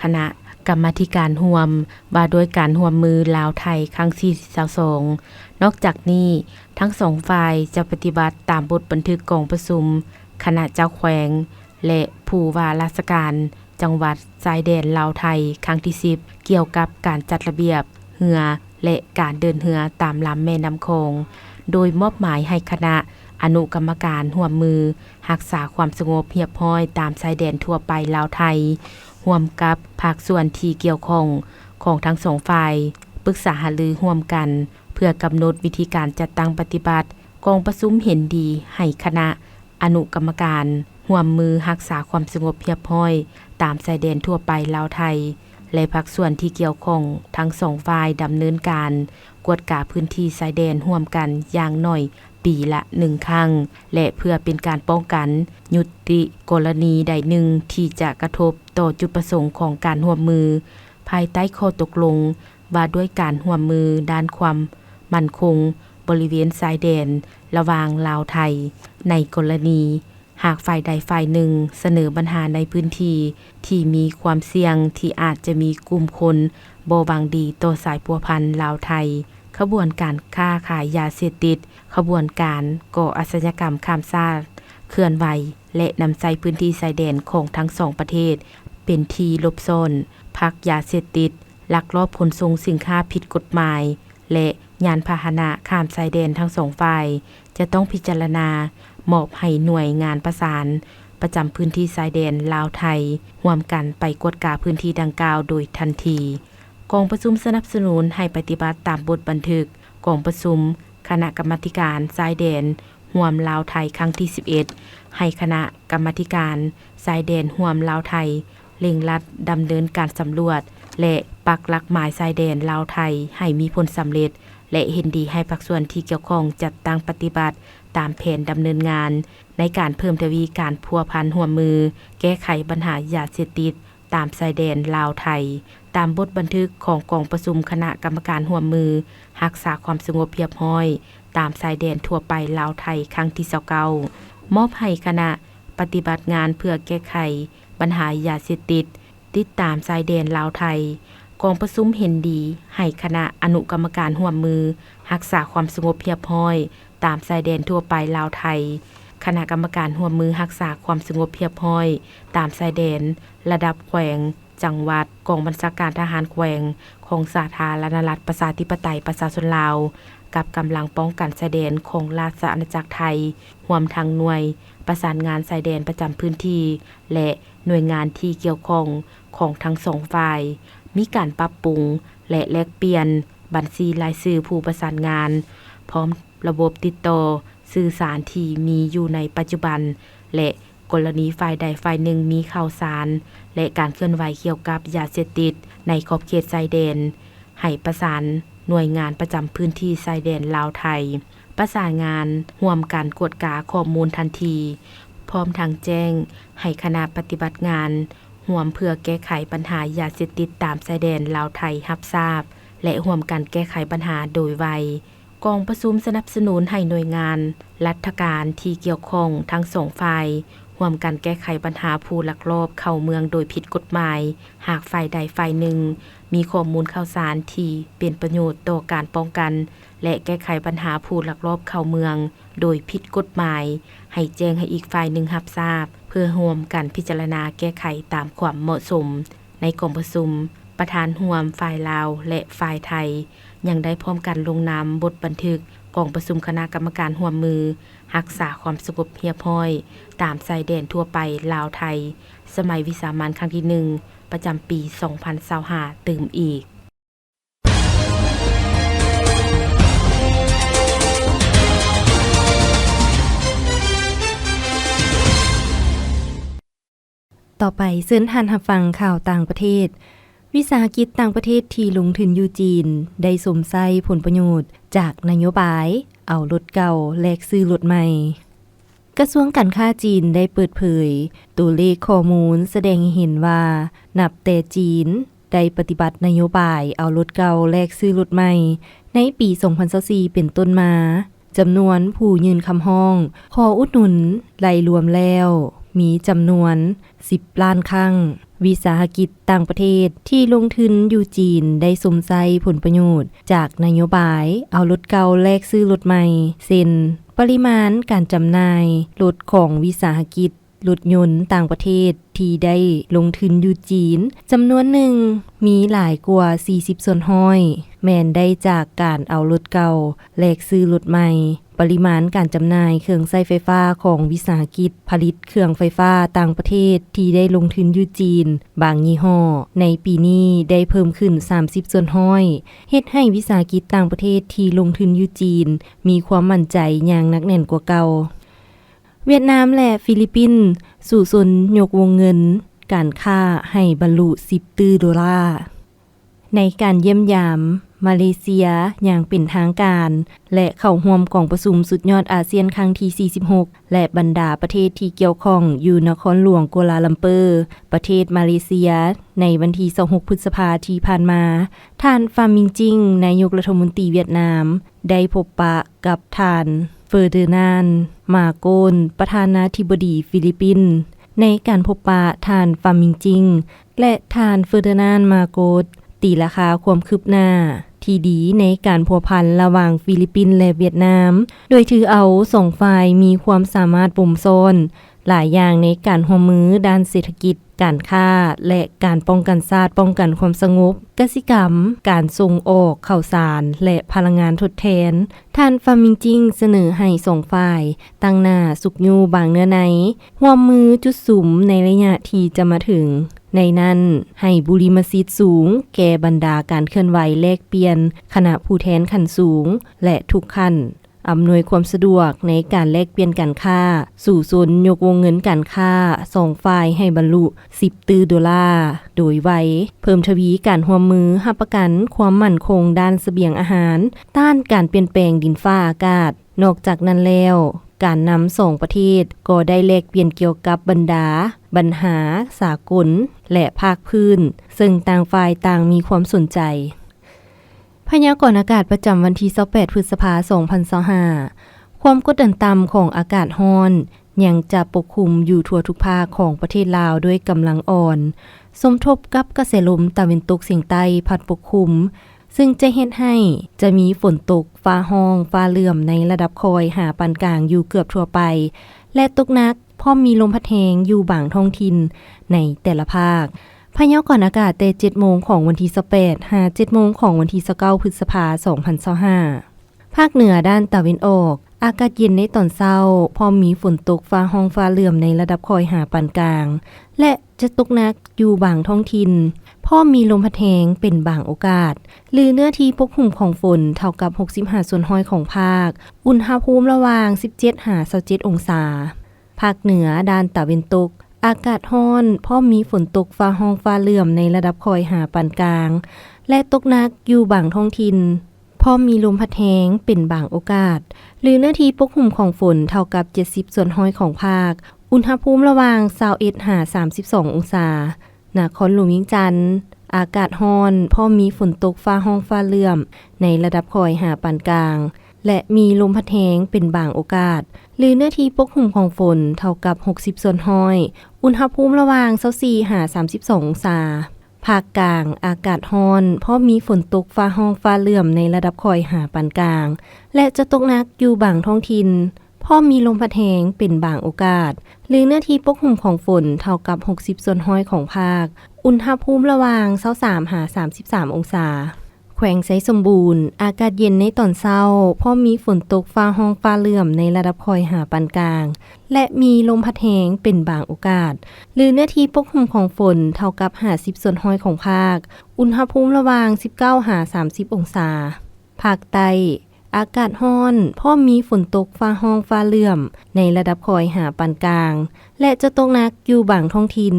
ຄະນະກຳມາທິການຮ່ວມວ່າດ້ວຍການຮ່ວມມືລາວ-ໄທຄັ້ງທີຊາວສອງ. ນອກຈາກນີ້, ທັງສອງຝ່າຍຈະປະຕິບັດຕາມບົດບັນທຶກກອງປະຊຸມຄະນະເຈົ້າແຂວງ ແລະ ຜູ້ວ່າລາຊະການ ຈັງຫວັດຊາຍແດນລາວ-ໄທ ຄັ້ງທີສິບ ກ່ຽວກັບການຈັດລະບຽບເຮືອ ແລະ ການເດີນເຮືອຕາມລຳແມ່ນ້ຳຂອງ, ໂດຍມອບໝາຍໃຫ້ຄະນະອະນຸກຳມະການຮ່ວມມືຮັກສາຄວາມສະຫງົບຮຽບຮ້ອຍຕາມຊາຍແດນທົ່ວໄປລາວ-ໄທ ຮ່ວມກັບພາກສ່ວນທີ່ກ່ຽວຂ້ອງຂອງທັງສອງຝ່າຍ ປຶກສາຫາລືຮ່ວມກັນ ເພື່ອກຳນົດວິທີການຈັດຕັ້ງປະຕິບັດ. ກອງປະຊຸມເຫັນດີໃຫ້ຄະນະ ອະນຸກຳມະການຮ່ວມມືຮັກສາຄວາມສະຫງົບຮຽບຮ້ອຍຕາມຊາຍແດນທົ່ວໄປລາວ-ໄທ ແລະ ພາກສ່ວນທີ່ກ່ຽວຂ້ອງທັງສອງຝ່າຍດຳເນີນການກວດກາພື້ນທີ່ຊາຍແດນຮ່ວມກັນຢ່າງໜ້ອຍປີລະໜຶ່ງຄັ້ງ ແລະ ເພື່ອເປັນການປ້ອງກັນ ຍຸຕິກໍລະນີໃດໜຶ່ງທີ່ຈະກະທົບຕໍ່ຈຸດປະສົງຂອງການຮ່ວມມື ພາຍໃຕ້ຂໍ້ຕົກລົງວ່າດ້ວຍການຮ່ວມມືດ້ານຄວາມໝັ້ນຄົງບໍລິເວນຊາຍແດນລະຫວ່າງລາວ-ໄທ ໃນກໍລະນີ ຫາກຝ່າຍໃດຝ່າຍໜຶ່ງສະເໜີບັນຫາໃນພື້ນທີ່ທີ່ມີຄວາມສ່ຽງທີ່ອາດຈະມີກຸ່ມຄົນບໍ່ຫວັງດີຕໍ່ສາຍພົວພັນລາວ-ໄທ, ຂະບວນການຄ້າຂາຍຢາເສບຕິດ, ຂະບວນການກໍ່ອາຊະຍາກຳຂ້າມຊາດເຄື່ອນໄຫວ ແລະ ນຳໃຊ້ພື້ນທີ່ຊາຍແດນຂອງທັງສອງປະເທດເປັນທີ່ຫຼົບຊ່ອນ, ພັກຢາເສບຕິດ, ລັກລອບຂົນສົ່ງສິນຄ້າຜິດກົດໝາຍ ແລະ ຍານພາຫະນະຂ້າມຊາຍແດນທັງສອງຝ່າຍ ຈະຕ້ອງພິຈາລະນາມອບໃຫ້ໜ່ວຍງານປະສານປະຈຳພື້ນທີ່ຊາຍແດນລາວ-ໄທ ຮ່ວມກັນໄປກວດກາພື້ນທີ່ດັ່ງກ່າວໂດຍທັນທີ. ກອງປະຊຸມສະໜັບສະໜູນໃຫ້ປະຕິບັດຕາມບົດບັນທຶກກອງປະຊຸມຄະນະກຳມາທິການຊາຍແດນຮ່ວມລາວ-ໄທ ຄັ້ງທີສິບເອັດ ໃຫ້ຄະນະກຳມາທິການຊາຍແດນຮ່ວມລາວ-ໄທ ເລັ່ງລັດດຳເນີນການສຳຫຼວດ ແລະ ປັກຫຼັກໝາຍຊາຍແດນລາວ-ໄທໃຫ້ມີຜົນສຳເລັດ ແລະ ເຫັນດີໃຫ້ພາກສ່ວນທີ່ກ່ຽວຂ້ອງຈັດຕັ້ງປະຕິບັດຕາມແຜນດຳເນີນງານ ໃນການເພີ່ມທະວີການພົວພັນຮ່ວມມືແກ້ໄຂບັນຫາຢາເສບຕິດຕາມຊາຍແດນລາວ-ໄທ ຕາມບົດບັນທຶກຂອງກອງປະຊຸມຄະນະກຳມະການຮ່ວມມືຮັກສາຄວາມສະຫງົບຮຽບຮ້ອຍຕາມຊາຍແດນທົ່ວໄປລາວ-ໄທ ຄັ້ງທີຊາວເກົ້າ ມອບໃຫ້ຄະນະ ປະຕິບັດງານເພື່ອແກ້ໄຂບັນຫາຢາເສບຕິດ ຕິດຕາມຊາຍແດນລາວ-ໄທ. ກອງປະຊຸມເຫັນດີໃຫ້ຄະນະອະນຸກຳມະການຮ່ວມມືຮັກສາຄວາມສະຫງົບຮຽບຮ້ອຍຕາມຊາຍແດນທົ່ວໄປລາວ-ໄທ, ຄະນະກຳມະການຮ່ວມມືຮັກສາຄວາມສະຫງົບຮຽບຮ້ອຍຕາມຊາຍແດນລະດັບແຂວງ, ຈັງຫວັດ, ກອງບັນຊາການທະຫານແຂວງຂອງສາທາລະນະລັດປະຊາທິປະໄຕປະຊາຊົນລາວ ກັບກຳລັງປ້ອງກັນຊາຍແດນຂອງລາຊະອານາຈັກໄທ, ຮວມທັງໜ່ວຍປະສານງານຊາຍແດນປະຈຳພື້ນທີ່ ແລະ ໜ່ວຍງານທີ່ກ່ຽວຂ້ອງຂອງທັງສອງຝ່າຍ, ມີການປັບປຸງ ແລະ ແລກປ່ຽນບັນຊີລາຍຊື່ຜູ້ປະສານງານ, ພ້ອມລະບົບຕິດຕໍ່ສື່ສານທີ່ມີຢູ່ໃນປັດຈຸບັນ ແລະ ກໍລະນີຝ່າຍໃດຝ່າຍໜຶ່ງມີຂ່າວສານ ແລະ ການເຄື່ອນໄຫວກ່ຽວກັບຢາເສບຕິດໃນຂອບເຂດຊາຍແດນ ໃຫ້ປະສານໜ່ວຍງານປະຈຳພື້ນທີ່ຊາຍແດນລາວ-ໄທ ປະສານງານຮ່ວມກັນກວດກາຂໍ້ມູນທັນທີ, ພ້ອມທັງແຈ້ງໃຫ້ຄະນະປະຕິບັດງານຮ່ວມເພື່ອແກ້ໄຂບັນຫາຢາເສບຕິດຕາມຊາຍແດນລາວ-ໄທຮັບຊາບ ແລະ ຮ່ວມກັນແກ້ໄຂບັນຫາໂດຍໄວ. ກອງປະຊຸມສະໜັບສະໜູນໃຫ້ໜ່ວຍງານລັດຖະການທີ່ກ່ຽວຂ້ອງທັງສອງຝ່າຍ ຮ່ວມກັນແກ້ໄຂບັນຫາຜູ້ລັກລອບເຂົ້າເມືອງໂດຍຜິດກົດໝາຍ. ຫາກຝ່າຍໃດຝ່າຍໜຶ່ງມີຂໍ້ມູນຂ່າວສານທີ່ເປັນປະໂຫຍດຕໍ່ການປ້ອງກັນ ແລະ ແກ້ໄຂບັນຫາຜູ້ລັກລອບເຂົ້າເມືອງໂດຍຜິດກົດໝາຍ, ໃຫ້ແຈ້ງໃຫ້ອີກຝ່າຍໜຶ່ງຮັບຊາບ ເພື່ອຮ່ວມກັນພິຈາລະນາແກ້ໄຂຕາມຄວາມເໝາະສົມ. ໃນກອງປະຊຸມ, ປະທານຮ່ວມຝ່າຍລາວ ແລະ ຝ່າຍໄທ ຍັງໄດ້ພ້ອມກັນລົງນາມບົດບັນທຶກກອງປະຊຸມຄະນະກຳມະການຮ່ວມມືຮັກສາຄວາມສະຫງົບຮຽບຮ້ອຍຕາມຊາຍແດນທົ່ວໄປລາວ-ໄທ ສະໄໝວິສາມັນຄັ້ງທີໜຶ່ງ ປະຈຳປີສອງພັນຊາວຫ້າ ຕື່ມອີກ. ຕໍ່ໄປເຊີນທ່ານຮັບຟັງຂ່າວຕ່າງປະເທດ. ວິສາຫະກິດຕ່າງປະເທດທີ່ລົງທຶນຢູ່ຈີນ ໄດ້ຊົມໃຊ້ຜົນປະໂຫຍດຈາກນະໂຍບາຍເອົາລົດເກົ່າແລກຊື້ລົດໃໝ່. ກະຊວງການຄ້າຈີນໄດ້ເປີດເຜີຍຕົວເລກຂໍ້ມູນສະແດງໃຫ້ເຫັນວ່າ ນັບແຕ່ຈີນ ໄດ້ປະຕິບັດນະໂຍບາຍເອົາລົດເກົ່າແລກຊື້ລົດໃໝ່ ໃນປີສອງພັນຊາວສີ່ເປັນຕົ້ນມາ, ຈຳນວນຜູ້ຍື່ນຄຳຮ້ອງຂໍອຸດໜູນໄລ່ລວມແລ້ວ ມີຈຳນວນສິບລ້ານຄັ້ງ. ວິສາຫະກິດຕ່າງປະເທດທີ່ລົງທຶນຢູ່ຈີນໄດ້ຊົມໃຊ້ຜົນປະໂຫຍດຈາກນະໂຍບາຍເອົາລົດເກົ່າແລກຊື້ລົດໃໝ່ ເຊັ່ນ ປະລິມານການຈຳໜ່າຍລົດຂອງວິສາຫະກິດ ລົດຍົນຕ່າງປະເທດທີ່ໄດ້ລົງທຶນຢູ່ຈີນຈຳນວນໜຶ່ງ ມີຫຼາຍກວ່າສີ່ສິບສ່ວນຮ້ອຍ ແມ່ນໄດ້ຈາກການເອົາລົດເກົ່າແລກຊື້ລົດໃໝ່. ປະລິມານການຈຳໜ່າຍເຄື່ອງໃຊ້ໄຟຟ້າຂອງວິສາຫະກິດຜະລິດເຄື່ອງໄຟຟ້າຕ່າງປະເທດທີ່ໄດ້ລົງທຶນຢູ່ຈີນບາງຍີ່ຫໍ້ ໃນປີນີ້ໄດ້ເພີ່ມຂຶ້ນສາມສິບສ່ວນຮ້ອຍ ເຮັດໃຫ້ວິສາຫະກິດຕ່າງປະເທດທີ່ລົງທຶນຢູ່ຈີນມີຄວາມໝັ້ນໃຈຢ່າງໜັກແໜ້ນກວ່າເກົ່າ. ຫວຽດນາມ ແລະ ຟີລິບປິນ ສູ້ຊົນຍົກວົງເງິນການຄ້າໃຫ້ບັນລຸສິບຕື້ໂດລາ. ໃນການຢ້ຽມຢາມມາເລເຊຍຢ່າງເປັນທາງການ ແລະ ເຂົ້າຮ່ວມກອງປະຊຸມສຸດຍອດອາຊຽນຄັ້ງທີສີ່ສິບຫົກ ແລະ ບັນດາປະເທດທີ່ກ່ຽວຂ້ອງຢູ່ນະຄອນຫຼວງກົວລາລັມເປີ ປະເທດມາເລເຊຍ ໃນວັນທີຊາວຫົກ ພຶດສະພາທີ່ຜ່ານມາ, ທ່ານ ຟາມິງຈິງ ນາຍົກລັດຖະມົນຕີຫວຽດນາມ ໄດ້ພົບປະກັບທ່ານ ເຟີເດີນານ ມາໂກນ ປະທານາທິບໍດີຟີລິບປິນ. ໃນການພົບປະ, ທ່ານ ຟາມິງຈິງ ແລະ ທ່ານ ເຟີເດີນານ ມາໂກນ ຕີລາຄາຄວາມຄືບໜ້າທີ່ດີໃນການພົວພັນລະຫວ່າງຟີລິບປິນ ແລະ ຫວຽດນາມ, ໂດຍຖືເອົາສອງຝ່າຍມີຄວາມສາມາດປົມຊ້ອນຫຼາຍຢ່າງໃນການຮ່ວມມືດ້ານເສດຖະກິດ, ການຄ້າ ແລະ ການປ້ອງກັນຊາດ, ປ້ອງກັນຄວາມສະຫງົບ, ກະສິກຳ, ການສົ່ງອອກເຂົ້າສານ ແລະ ພະລັງງານທົດແທນ. ທ່ານ ຟາມິງຈິງ ສະເໜີໃຫ້ສອງຝ່າຍຕັ້ງໜ້າຊຸກຍູ້ບາງເນື້ອໃນ, ຮ່ວມມືຈຸດສຸມໃນໄລຍະທີ່ຈະມາເຖິງ, ໃນນັ້ນໃຫ້ບຸລິມະສິດສູງແກ່ບັນດາການເຄື່ອນໄຫວແລກປ່ຽນຄະນະຜູ້ແທນຂັ້ນສູງ ແລະ ທຸກຂັ້ນ. ອຳນວຍຄວາມສະດວກໃນການແລກປ່ຽນການຄ້າ, ສູ້ຊົນຍົກວົງເງິນການຄ້າສອງຝ່າຍໃຫ້ບັນລຸສິບຕື້ໂດລາໂດຍໄວ, ເພີ່ມທະວີການຮ່ວມມືຮັບປະກັນຄວາມໝັ້ນຄົງດ້ານສະບຽງອາຫານ, ຕ້ານການປ່ຽນແປງດິນຟ້າອາກາດ. ນອກຈາກນັ້ນແລ້ວ, ການນຳສອງປະເທດກໍໄດ້ແລກປ່ຽນກ່ຽວກັບບັນດາບັນຫາສາກົນ ແລະ ພາກພື້ນ, ເຊິ່ງຕ່າງຝ່າຍຕ່າງມີຄວາມສົນໃຈ. ພະຍາກອນອາກາດປະຈຳວັນທີຊາວແປດ ພຶດສະພາ ສອງພັນຊາວຫ້າ, ຄວາມກົດດັນຕ່ຳຂອງອາກາດຮ້ອນຍັງຈະປົກຄຸມຢູ່ທົ່ວທຸກພາກຂອງປະເທດລາວດ້ວຍກຳລັງອ່ອນ, ສົມທົບກັບກະແສລົມຕາເວັນຕົກສຽງໃຕ້ພັດປົກຄຸມ, ເຊິ່ງຈະເຮັດໃຫ້ຈະມີຝົນຕົກຟ້າຮ້ອງຟ້າເຫຼື້ອມໃນລະດັບຄ່ອຍຫາປານກາງຢູ່ເກືອບທົ່ວໄປ ແລະ ຕົກໜັກ ພ້ອມມີລົມພັດແຮງຢູ່ບາງທ້ອງຖິ່ນໃນແຕ່ລະພາກ. ພະຍາກອນອາກາດແຕ່ເຈັດໂມງຂອງວັນທີຊາວແປດ ຫາເຈັດໂມງຂອງວັນທີຊາວເກົ້າ ພຶດສະພາ ສອງພັນຊາວຫ້າ. ພາກເໜືອດ້ານຕາເວັນອອກ, ອາກາດເຢັນໃນຕອນເຊົ້າ, ພ້ອມມີຝົນຕົກຟ້າຮ້ອງຟ້າເຫຼື້ອມໃນລະດັບຄ່ອຍຫາປານກາງ ແລະ ຈະຕົກໜັກຢູ່ບາງທ້ອງຖິ່ນ, ພ້ອມມີລົມພັດແຮງເປັນບາງໂອກາດ, ຫຼື ເນື້ອທີ່ປົກຫຸ້ມຂອງຝົນເທົ່າກັບຫົກສິບຫ້າສ່ວນຮ້ອຍຂອງພາກ, ອຸນຫະພູມລະຫວ່າງສິບເຈັດຫາຊາວເຈັດອົງສາ. ພາກເໜືອດ້ານຕາເວັນຕົກ, ອາກາດຮ້ອນ, ພ້ອມມີຝົນຕົກຟ້າຮ້ອງຟ້າເຫຼື້ອມໃນລະດັບຄ່ອຍຫາປານກາງ ແລະ ຕົກໜັກຢູ່ບາງທ້ອງຖິ່ນ, ພ້ອມມີລົມພັດແຮງເປັນບາງໂອກາດ, ຫຼື ເນື້ອທີ່ປົກຫຸ້ມຂອງຝົນເທົ່າກັບເຈັດສິບສ່ວນຮ້ອຍຂອງພາກ, ອຸນຫະພູມລະຫວ່າງຊາວເອັດຫາສາມສິບສອງອົງສາ. ນະຄອນຫຼວງວຽງຈັນ, ອາກາດຮ້ອນ, ພ້ອມມີຝົນຕົກຟ້າຮ້ອງຟ້າເຫຼື້ອມໃນລະດັບຄ່ອຍຫາປານກາງ ແລະ ມີລົມພັດແຮງເປັນບາງໂອກາດ, ຫຼື ເນື້ອທີ່ປົກຫຸ້ມຂອງຝົນເທົ່າກັບຫົກສິບສ່ວນຮ້ອຍ, ອຸນຫະພູມລະຫວ່າງຊາວສີ່ຫາສາມສິບສອງອົງສາ. ພາກກາງ, ອາກາດຮ້ອນ, ພ້ອມມີຝົນຕົກຟ້າຮ້ອງຟ້າເຫຼື້ອມໃນລະດັບຄ່ອຍຫາປານກາງ ແລະ ຈະຕົກໜັກຢູ່ບາງທ້ອງຖິ່ນ, ພ້ອມມີລົມພັດແຮງເປັນບາງໂອກາດ, ຫຼື ເນື້ອທີ່ປົກຫຸ້ມຂອງຝົນເທົ່າກັບຫົກສິບສ່ວນຮ້ອຍຂອງພາກ, ອຸນຫະພູມລະຫວ່າງຊາວສາມຫາສາມສິບສາມອົງສາ. ແຂວງໄຊສົມບູນ, ອາກາດເຢັນໃນຕອນເຊົ້າ, ພ້ອມມີຝົນຕົກຟ້າຮ້ອງຟ້າເຫຼື້ອມໃນລະດັບຄ່ອຍຫາປານກາງ ແລະ ມີລົມພັດແຮງເປັນບາງໂອກາດ, ຫຼື ເນື້ອທີ່ປົກຫຸ້ມຂອງຝົນເທົ່າກັບຫ້າສິບສ່ວນຮ້ອຍຂອງພາກ, ອຸນຫະພູມລະຫວ່າງສິບເກົ້າຫາສາມສິບອົງສາ. ພາກໃຕ້, ອາກາດຮ້ອນ, ພ້ອມມີຝົນຕົກຟ້າຮ້ອງຟ້າເຫຼື້ອມໃນລະດັບຄ່ອຍຫາປານກາງ ແລະ ຈະຕົກໜັກຢູ່ບາງທ້ອງຖິ່ນ,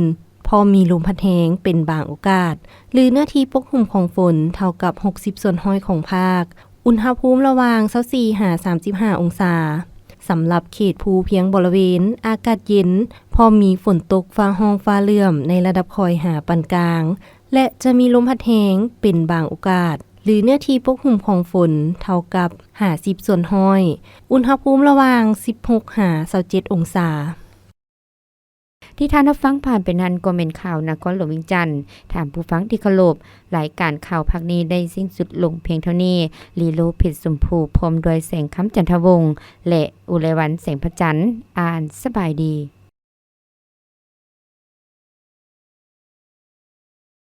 ພ້ອມມີລົມພັດແຮງເປັນບາງໂອກາດ, ຫຼື ເນື້ອທີ່ປົກຫຸ້ມຂອງຝົນເທົ່າກັບຫົກສິບສ່ວນຮ້ອຍຂອງພາກ, ອຸນຫະພູມລະຫວ່າງຊາວສີ່ຫາສາມສິບຫ້າອົງສາ. ສຳລັບເຂດພູພຽງບໍລິເວນ, ອາກາດເຢັນ, ພ້ອມມີຝົນຕົກຟ້າຮ້ອງຟ້າເຫຼື້ອມໃນລະດັບຄ່ອຍຫາປານກາງ, ແລະ ຈະມີລົມພັດແຮງເປັນບາງໂອກາດ ຫຼື ເນື້ອທີ່ປົກຫຸ້ມຂອງຝົນເທົ່າກັບຫ້າສິບສ່ວນຮ້ອຍ. ອຸນຫະພູມລະຫວ່າງສິບຫົກຫາຊາວເຈັດອົງສາ. ທີ່ທ່ານຮັບຟັງຜ່ານໄປນັ້ນກໍແມ່ນຂ່າວນະຄອນຫຼວງວຽງຈັນ. ທ່ານຜູ້ຟັງທີ່ເຄົາລົບ, ລາຍການຂ່າວພາກນີ້ໄດ້ສິ້ນສຸດລົງພຽງເທົ່ານີ້. ລີໂລ ເພັດສົມພູ ພ້ອມດ້ວຍ ແສງຄຳ ຈັນທະວົງ ແລະ ອຸໄລວັນ ແສງພະຈັນ ອ່ານ. ສະບາຍດີ.